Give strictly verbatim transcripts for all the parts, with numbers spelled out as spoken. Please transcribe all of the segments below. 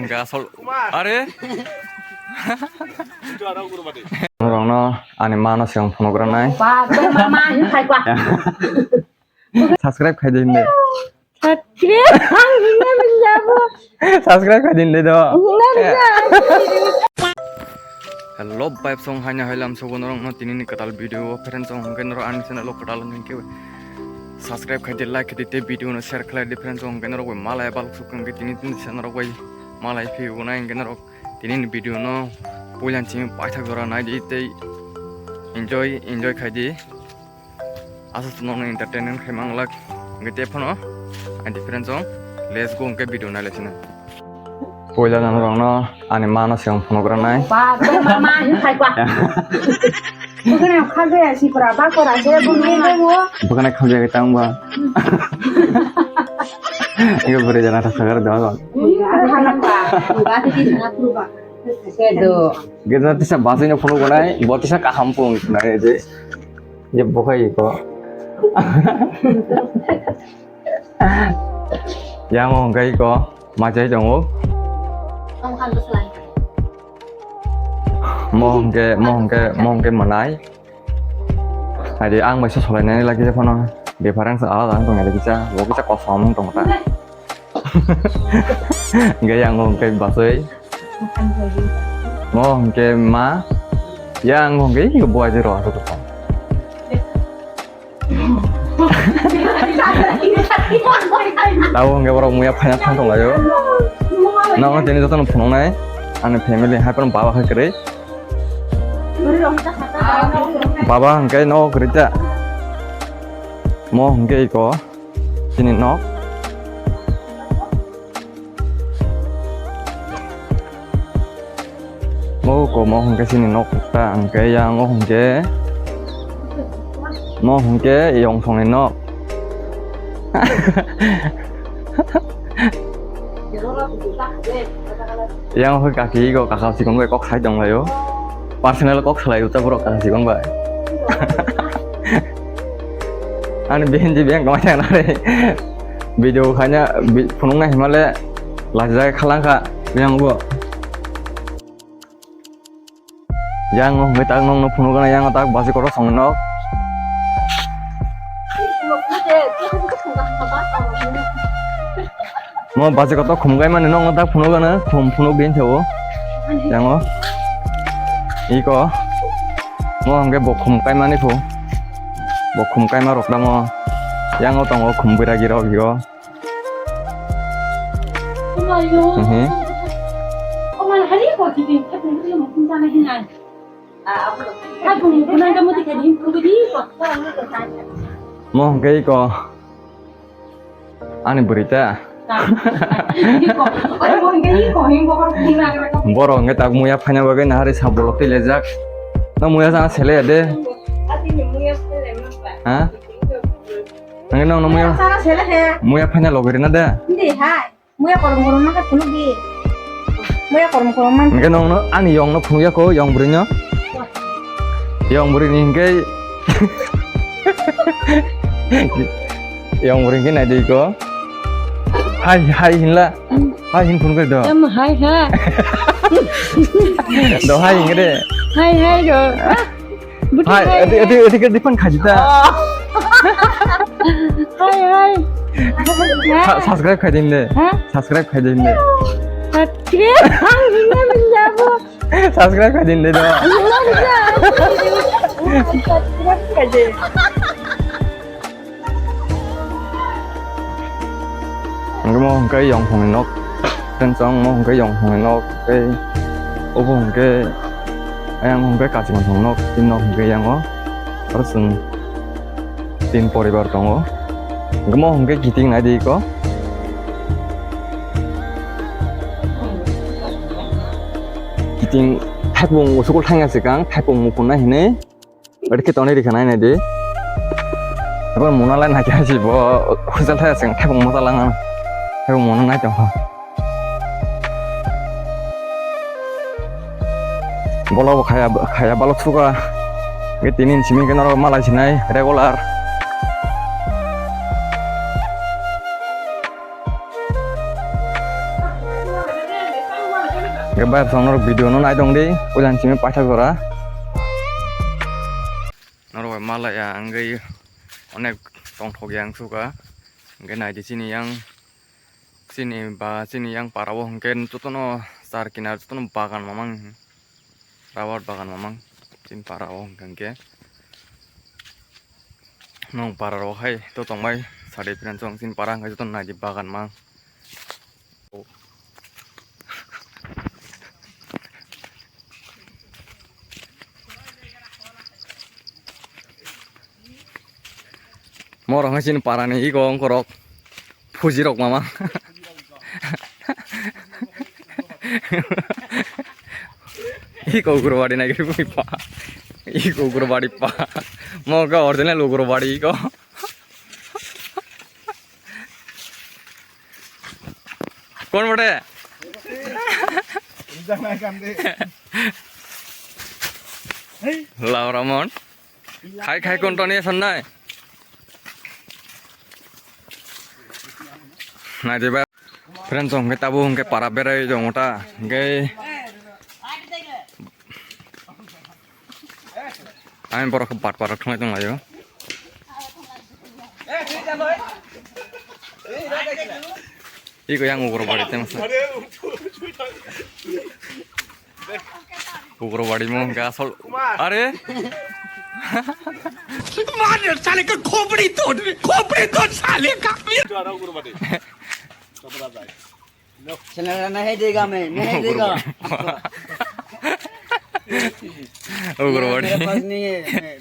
Gasol. Are? Norokno ani mano se ang phunukranai. Ba, tei mama, ni khai kwa. Subscribe khai di hindi. Subscribe ang hinna bilabo. Subscribe khai di hindi do. Hinna bilabo. Hello, vibes song haina hailam sogo norokno tini ni kwtal video o friends song hwnkhe norok ani channel o kwtal hwnkhe subscribe khai di, like khai di, tei video no share khlai di friends song hwnkhe norok bai malai balok suk hwnkhe tini tini channel rok bai malai phi wnai hwnkhe norok tini ni video no puilan chini paithak jora nai di tei enjoy enjoy khai di. Aswk norokno entertainment khai manglak hwnkhe tei phano ani friends song let's go hwnkhe video nai lai sina. Puila norokno ani mano se ang phunukranai. Ba, tei mama, ni khai kwa. Bwkhwnai kha jaya sipra, ba kora se bwkhwnai bo. Bwkhwnai kha jaya tang ba. Ego bwrwi jana ta sagar da ba. Kedo. Geda tisa basino phunuknai, bo tisa kaham phunuknai je. Je bukhai ko. Yang hwnkhe ko. Machai tongo. Tong khan bwswlai. Mo hwnkhe, mo hwnkhe, mo hwnkhe mwnai. Adi ang bai se solai nani lagi phano difference alada ang tong lagi cha, bo kisa kosom tong ta. Hwnkhe yang hwnkhe basai. Mo hwnkhe ma, yang hwnkhe buai jero asuk tong. Tabo hwnkhe borok muya phaina thang tonglaio. Nono tini jotono phunuknai ani family hai phano baba hai kwrwi. Baba hwnkhe nogo kwrwi ta. Mo hwnkhe iko chini nok. Mo ko mo hwnkhe chini nok ta hwnkhe yang o hwnkhe mo hwnkhe yong thongni nok. Yang hwnkhe kaki go kaka sikon bai kok sai tong laio. Personal kok salai uta borok kaka sikon bai. Ani behin di beng kama chang nare. Video khanya phunukna himale lajai khalangkha yang bo. Yang hwnkhe tak nokno phunukgana yang tak basi kotor songwi nok. Mo basi kotor khumgai mani nokno tak phunukgana khum phunuk din thawo. Yang o. Iko. Mo hwnkhe bo khum kaimani phu. Bo khum kaima rok tamo. Yang o tongo khum bwragi rok iko. Omayo. Mhm. Omayo, hari ko kiting, tapi mungkin mungkin sana hinai. Aku mungkin ada mau tiga di, mungkin di ko. Mo hwnkhe iko. Ani bwrwi ta. Iko. Omayo, mungkin iko, iko, iko, iko. Borok hwnkhe tak muya phaina bagwi nahari sa bolok twi lejak. No muya jana sele de. Ati ni muya phaina mapa. Ha? Nang nang muya. Sana sele he. Muya phaina logri na de. Hindi hai. Muya korom korom ma kha phunuk di. Muya korom korom man. Hwnkhe nongno ani yongno phunukya ko, yong bwrwino. Yong bwrwini hwnkhe yong bwrwi hwnkhe naidi ko. Hai, hai hinla. Hai hin phunukya do. Em, hai, hai. Do hai hwnkhe de. Hai, hai do. Hai, adi, adi, adi, adi, phone khai di ta. Hai, hai. Sa-, subscribe khai din de. Ha? Subscribe khai din de. Subscribe? Ang hinna bilabo. Subscribe khai din de do. Hinna bilabo. Subscribe khai de. Hwnkhe mo hwnkhe yong phungni nok, tensong mo hwnkhe yong phungni nok, tei obo hwnkhe ayang hwnkhe kachikon phung nok, tini nok hwnkhe yango aro chwng tin poribar tongo. Hwnkhe mo hwnkhe kiting naidi iko. Kiting thaiphung usukul thangya swkang, thaiphung mukhunna hinwi. Ori khe tonwi rikha nai nai di. Abo mona lai nai khe si bo hostel thaya sing thaibo mosa lang ang. Thaibo mona nai tong. Bolo bo khaya khaya balok suka. Ge tini simi khe norok malai sinai regular. Bai bwsang norok video no naitong di, ujan simi paithak jora. Norok bai malaya wngwi onek tongthok ya wngsuka. Hwnkhe naidi chini yang, chini ba, chini yang para o hwnkhe jotono char kinar jotono bagan mamang, rubber bagan mamang chini para o hwnkhe hwnkhe. Nwng para rok hai to tongbai sadi phiran chwng chini para hwnkhe jotono naidi bagan mang. Morok hai chini parani iko ongkorok phujirok mama. Iko ugrobadi nai pa. Iko ugrobadi pa. Mo ka original ugrobadi iko. Kon bote? Lau Ramon. Khai khai kon toni sonnai. Nai diba. Friends, hwnkhe tabuk hwnkhe para berai tongo ta. Hwnkhe Ang borok khe bat parok thwnglai tonglaio. Iko yang ugrobari tei masa. Ugrobari mo hwnkhe asol. Are? मार साले का खोपड़ी तोड़, खोपड़ी तोड़ साले का। Chana nahi dega main, nahi dega. Ugrobari. मेरे पास नहीं है, मैं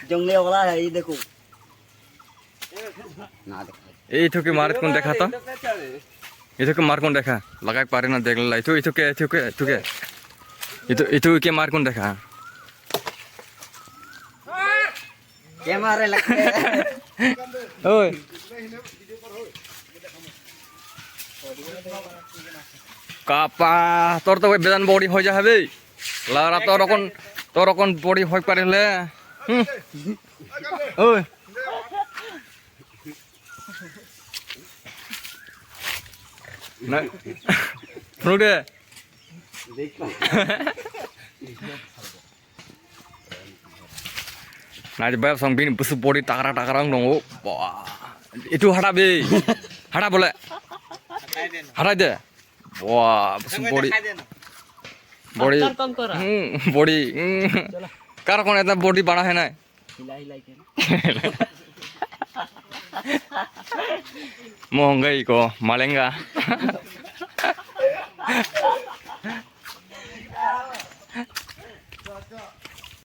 जंगली वाला है, ये देखो। ना देखो। ए, इथो के मार कौन देखा था? इथो के मार कौन देखा? लगा एक पारे ना देख ला। इथो, इथो के, इथो के, इथो के। इथो, इथो के मार कौन देखा? Camera lagte. Oi. Kapa, tor to bedan body hoi ja habe. Lara tor kon, tor kon body hoi pare le. Hmm. Oi. Na. Rude. Nai bayar song bini busuk body takra takra wng tongo. Wah. Itu hada be. Hada bole. Hada de. Wah, busuk body. Body. Hmm, body. Hmm. Kar kon eta body bana hai nai. Mo hwnkhai iko malenga.